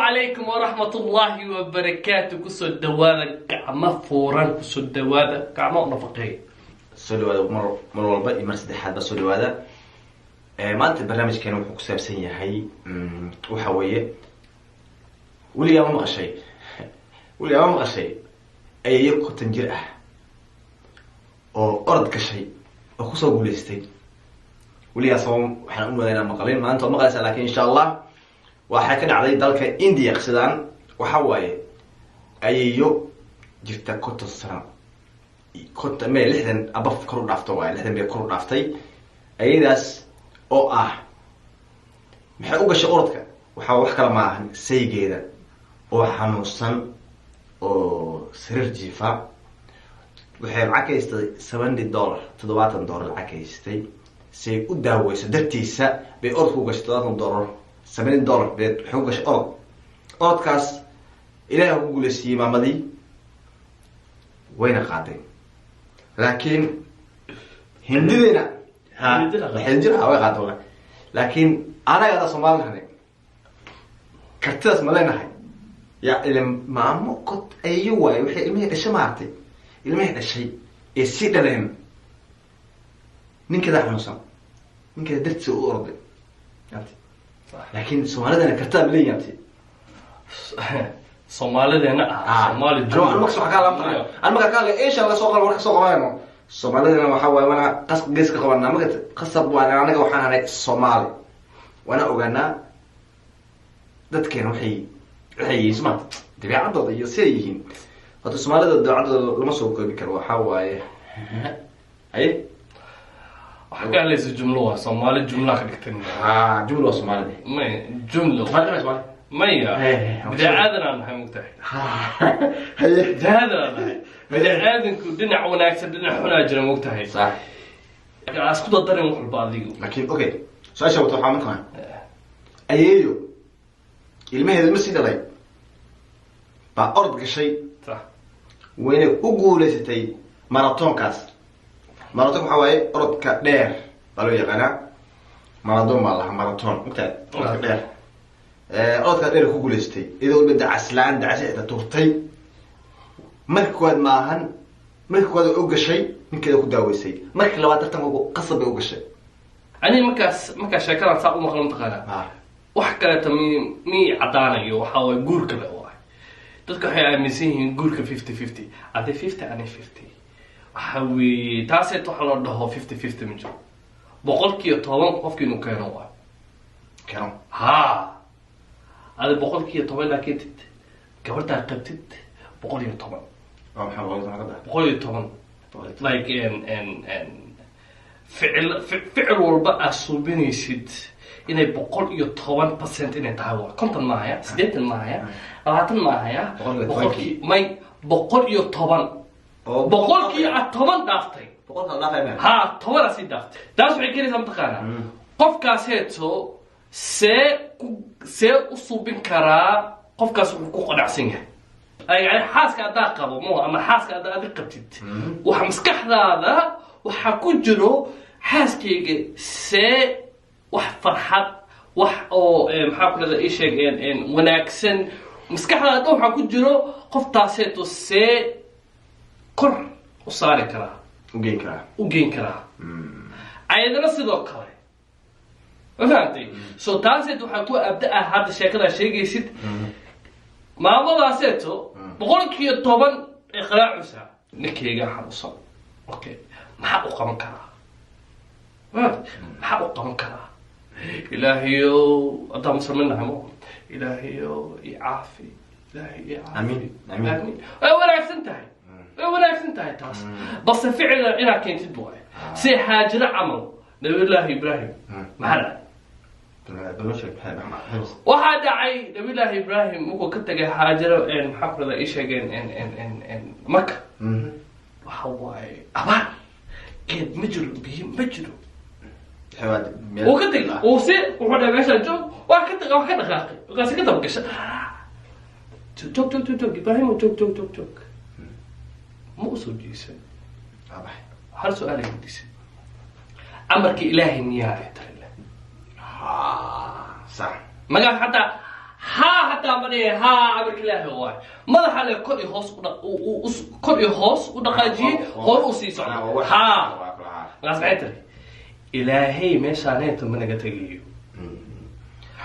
Calaykum waraxmatullaahi wabarakaatu. Kusoo dhawaada Gacmo Fuuran, kusoo dhawaada gacmo nafaqeey. Soo dhawaada mar walba iyo mar saddexaadba soo dhawaada. Maanta barnaamijkeena wuxuu ku saabsan yahay, waxa weeye, weligaa ma maqashay, weligaa ma maqashay ayeeyo 50 jir ah oo orod gashay oo kusoo guuleystay? Weligaa soo waxaan u malaynaa maqalin. Maanta waa maqlaysaa, laakiin insha Allah waxay ka dhacday dalka India. Qisadan waxa waaye ayeeyo jirta 50 sano, 50 me 60 above kor u dhaafto waaye, 60 bay kor u dhaaftay. Ayadaas oo ah maxay u gashay orodka? Waxaa wax kale ma ahan, saygeeda oo xanuunsan oo sariir jiifa waxay lacag ka haystay $70, $70 lacag ka haystay say u daaweyso dartiisa bay orodka u gashay. $70, $70 bay waxay u gashay orod. Orodkaas Ilaahay ku guuleysiiyey, maamadii wayna qaaday, laakiin Hindideena ha Hindida qaaday. 60 jir ha way qaaday wallahi. Laakiin anaga hadda Soomaali nahay, kartidaas ma leenahay? Ya ila maamo kot ayo waaye, waxay ilmihii dhashay, maaragtay, ilmihii dhashay ee sii dhaleen, ninkeeda xanuunsan, ninkeeda dartiisa u orday. Yaabti. Laakiin Soomaalidana kartidaa ma leeyihin, yaabti. Soomaalideena ah, Soomaali. Anu markas waxaa ka hadla, anu markaa ka hadlay Asia laga soo qalo, warka soo qabanayno Soomaalidana waxaa waaye wana qas gees ka qabanaa marka qasab waan anaga waxaan hanay Soomaali, waana ogaanaa dadkeena waxay yihiin suma dabeecadooda iyo siday yihiin. Horta Soomaalida dabeecadooda lama soo koobi karo. Waxaa waaye haye. Waxaa ka hadlaysa jumlo, waa Soomaali, jumlaa ka dhigtay. Ha, jumla waa Soomaalida. May jumlo. Soomaali Soomaali. Maya. Eh, bidacaadan aan nahay, mugtahay? Haye. Bidacaadan aan nahay. Bidacaadanku dhinac wanaagsan, dhinac xunaa jira, mugtahay? Sax. Isku dardarin wax walba adigu. Laakiin okay, su-aasha wata waxaa markaa ayeeyo ilmaheeda ma sii dhalay baa orod gashay, wayna u guuleysatay maratoonkaas. Maratonka waxaa waaye orodka dheer baa loo yaqaanaa, marathon baa lahaa, marathon ogtahay, orodka dheer. Orodka dheer ku guuleysatay iyadoo waliba dacas la-aan, dacasi xitaa turtay. Marka koowaad maahan, marka koowaad way u gashay, ninkeeda ku daaweysay. Marka labaad tartanka qasab bay u gashay. Aniga markaas markaa sheekadan saa u maqla, mataqaanaa, wax kaleeta mi caddaanayo. Waxaa waay guur kale waay. Dadka waxay aaminsan yihiin guurka 50-50, adi 50, ani 50. Waxa weeye taaseet waxa loo dhaho 50-50 ma jiro. 110 qofki inuu keeno waay. Keeno. Ha, adi 110 ilaa keentid, gabadhaa qabtid 110. Waa maxay 110 ka daa? 110, like n n n ficil ficil walba aad suubinaysid inay 110% inay tahay. Waa 50 maahaya, 80 maahaya, 20 maahaya. 110. Boqolkii may 110. Oo Boqolkii aad 10 dhaaftay. Boqolka dhaafay ma? Ha, 10 sii dhaaftay. Taas waxay keenaysaa, mataqaanaa, qofkaaseeto see ku see u suubin karaa qofkaas wuxuu ku qanacsan yahay. Yani xaaska haddaa qabo mo ama xaaska haddaa adig qabtid, waxa maskaxdaada waxaa ku jiro xaaskayga see wax farxad, wax oo maxaa ku dhahda, ii sheeg, wanaagsan. Maskaxdaada dhan waxaa ku jiro qoftaaseeto see kor u saari karaa, u geyn karaa, u geyn karaa. Ayadana sidoo kale, ma fahamtay? So taaseet waxaa ku abda ah hadda sheekadaa sheegaysid, maamadaaseeto 110 ee qaraacusa ninkayga xanuunsan. Okay, maxaa u qaban karaa? Ma fahamtay? Maxaa u qaban karaa? Ilaahayow, haddaan muslimiin nahay, mo Ilaahayow i caafi, Ilaahay i caafi. Amiin, amiin. Amiin. Way wanaagsan tahay, way wanaagsan tahay taas, balse ficila inaad keentid waay. Si Xaajiro camal, Nabiyullaahi Ibraahim, maxaa dhacay? Bal noo sheeg, maxay? Waxaa dhacay Nabiyullaahi Ibraahim markuu ka tagay Xaajiro, maxaa ku dhahda, ii sheegeen Maka, waxa waaye abaar, geed ma jiro, biyo ma jiro. Wuu ka tegay, uu si wuxuu dhahay meeshaan joog. Waa ka tagay, waa ka dhaqaaqay. Markaasi ka daba gashay: "Joog, joog, joog, joog, Ibraahim, joog, joog, joog, joog." Ma usoo jeesan. Hal su-aal ay weydiisay: "Amarka Ilaahay miyaa ay tari?" Sax. Magaa xataa Haa, hataa ma dhihin haa, amarka Ilaahay waay. Madaxa le kor iyo hoos kor iyo hoos u dhaqaajiyey, hor u sii socda. Haa, markaas maxay tiri? Ilaahay meeshaaneeto ma naga tegayo.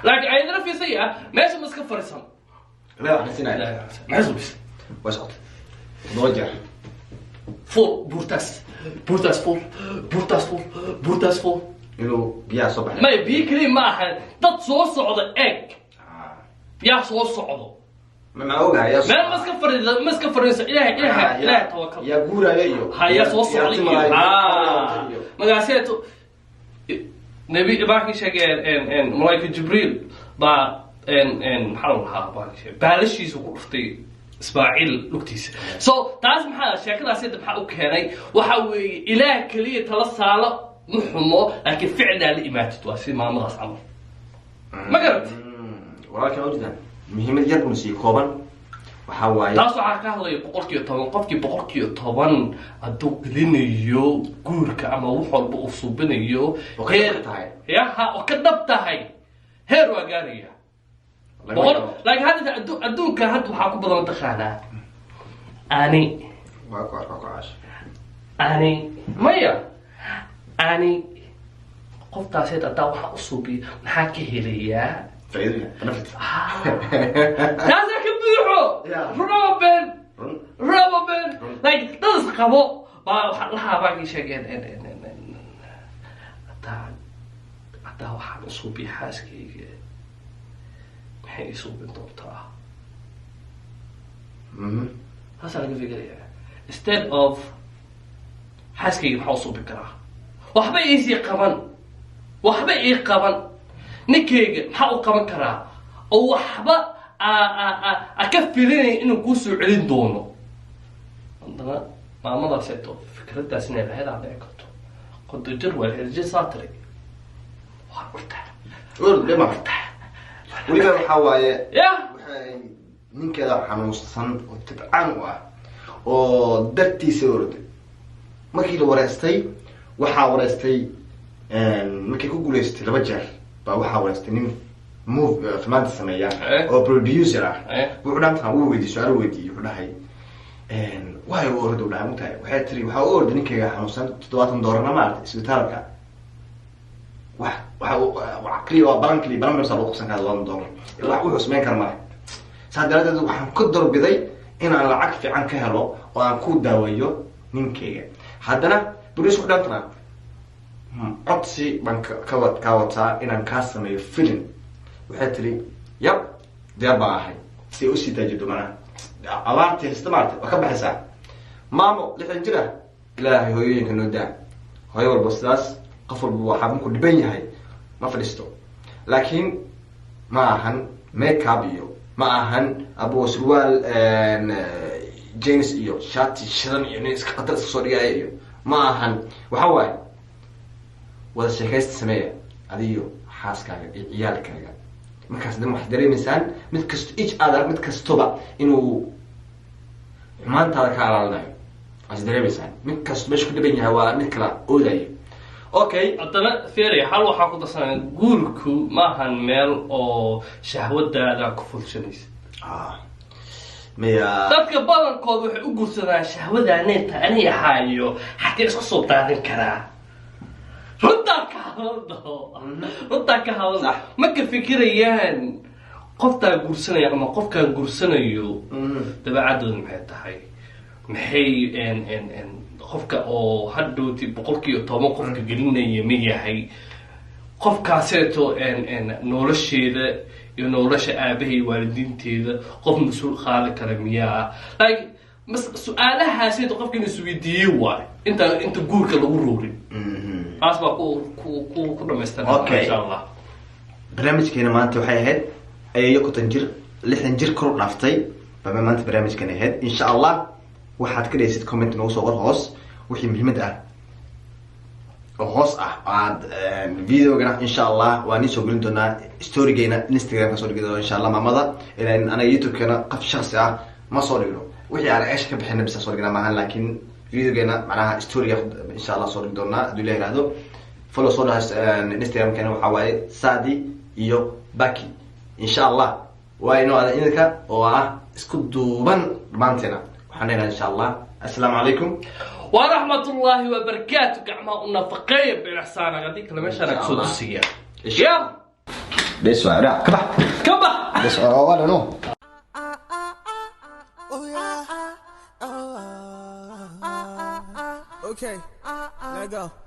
Laakiin ayadana fiisaya, meesha ma iska fariisan. Ilaahay wax nasinaya. Maxay subis? Waa socotay 7 jeer. Fuul buurtaas, buurtaas fuul, buurtaas fuul, buurtaas fuul. Inuu biyaha soo baxay. Maya, biyo keliya ma ahan, dad soo socda eeg. Yaa soo socdo? Ma ogahay yaa. Meel ma iska fadhiida, ma iska fadhiiso. Ilaahay, Ilaahay, Ilaahay tawakal. Yaa guuraya iyo Ha, yaa soo socda iyo ha magaaseeto nebi baakii sheegeen, malaika Jibriil baa maxaa lagu dhahaa, baakii sheegay baalashiisa ku dhuftay Ismaaciil lugtiisa. So taas maxaa sheekadaas hadda maxaa u keenay? Waxa weeye, Ilaah keliya tala saalo ma xumo, laakiin ficilaa la imaatid, waa si maamadaas camal, ma garat? Walaalkan ujeedaan muhiimad yar buu siiyey kooban, waxaa waaye. Taas waxaa ka hadlaya 110. Qofkii 110 hadduu gelinayo guurka ama wax walba uu subinayo, Oo ka dhab tahay. Yaha, oo ka dhab tahay, heer waa gaaraya boqol. Laakiin hadda adduunka hadda waxaa ku badan, taqaanaa, ani Waa ku arkaa ku caash. Ani maya, ani qofkaaseed haddaa waxaa u suubiyo, maxaa ka helayaa? Faa'iido benefit. Taasaa ka buuxo. Runaba been? Run. Runaba been? Like dad is qabo baa waxaa lahaa baakii sheegeen, hadaa waxaan u suubiya xaaskayga, maxay ii suubin doontaa? Taasaa laga fikirayaa instead of xaaskayga maxaa u suubi karaa, waxba iisii qaban, waxba ii qaban. Ninkayga maxaa u qaban karaa oo waxba a ka filinaya inuu kuu soo celin doono? Haddana maamadaaseeto fikraddaas inay lahayd aa dhici karto. 50 jir waa 60 jir saa tiri, waa urtaa. Ur dhima weliba waxaa waaye, ya. Waxay ninkeeda xanuunsan oo tabcaan u ah oo dartiisa orday. Markii la wareystay, waxaa wareystay markay ku guuleystay 2 jeer baa waxaa wareystay nin move filmaanta sameeya oo producer ah. Wuxuu dhaha, wuu weydiiyey su-aal, weydiiyey, wuxuu dhahay, "Waay u orday?" U dhahay, "Mugtahay?" Waxay tiri, "Waxaa u orday ninkayga xanuunsan, 70 doolarna maarata isbitaalka wax waxa wax kaliya waa balan, kaliya balan baa lagu qabsan karaa $70, wax wuxuu samayn kara male. Saa daraadeed waxaan ku darbiday inaan lacag fiican ka helo oo aan ku daaweeyo ninkayga." Haddana boliis ku dhantana, "Codsi baan kaa wataa inaan kaa sameeyo film." Waxay tiri, "Yab, diyaar baan ahay." Si ay usii taajido, macnaha abaartii haysta maarata waa ka baxaysaa. Maamo 60 jir ah, Ilaahay hooyooyinka noo daa. Hooyo walba sidaas, qof walba waxaa markuu dhiban yahay ma fadhiisto. Laakiin ma ahan makeup iyo ma ahan abo surwaal jeans iyo shati shidan iyo nin iska khatar iska soo dhigaya iyo ma ahan. Waxa waaye, wada sheekaysta sameeya adiyo xaaskaaga iyo ciyaalkaaga. Markaas dan waxaad dareemaysaan mid kasto, each other, mid kastoba inuu xumaantaada ka alaalinayo waad dareemaysaan. Mid kasto meesha ku dhiban yahay waa mid kala oodayo. Okay. Haddana fiiri, hal waxaa ku darsanaya, guurku maahan meel oo shahwadaada ku fulshanaysa. Ah, maya. Dadka badankood waxay u guursadaan shahwadaaneeta ani ahaayo, xagee isku soo daadin karaa. Runtaa ka hadalno, runtaa ka hadalno. Ma ka fikirayaan qoftaa guursanaya ama qofkaan guursanayo dabeecadooda maxay tahay, maxay n qofka oo hadhowti 110 qofka gelinaya ma yahay qofkaaseeto n nolosheeda iyo nolosha aabahay, waalidiinteeda qof mas-uul qaadi kara miyaa? Like mas su-aalahaaseeto qofka in isweydiiyey waay inta guurka lagu roorin. Taas baa ku dhamaystiran. Insha Allah. Barnaamijkeena maanta waxay ahayd ayeeyo 50 jir, 60 jir kor u dhaaftay baba maanta barnaamijkan ahayd. Insha Allah waxaad ka dhehaysid comment noogu soo qor hoos, wixii muhiimad ah oo hoos ah aad videogana insha Allah waa niin soo gelin doonaa storygeena Instagram ka soo dhigi doona insha Allah. Maamada ilaan anaga YouTube-keena qof shaksi ah ma soo dhigno, wixii aan ceesha ka bixina bisa soo dhignaa maahan, laakiin videogeena macnaha storyga insha Allah soo dhigi doonaa hadduu Ilah yihahdo. Follow soo dhaha Instagram-keena, waxaa waaye Sadi iyo Baki, insha Allah. Waa inoo adan idinka oo ah isku duuban dhammaanteena. Waxaan leenahay, insha Allah, assalaamu calaykum waraxmatullaahi wabarakaatu. Gacmaha u nafaqeeya bilixsaan, haddii kale meeshaan kusoo dusiya ya. Bes waa ka bax. Ka bax. Bes waa no. Oh yeah. Oh, okay. Let go.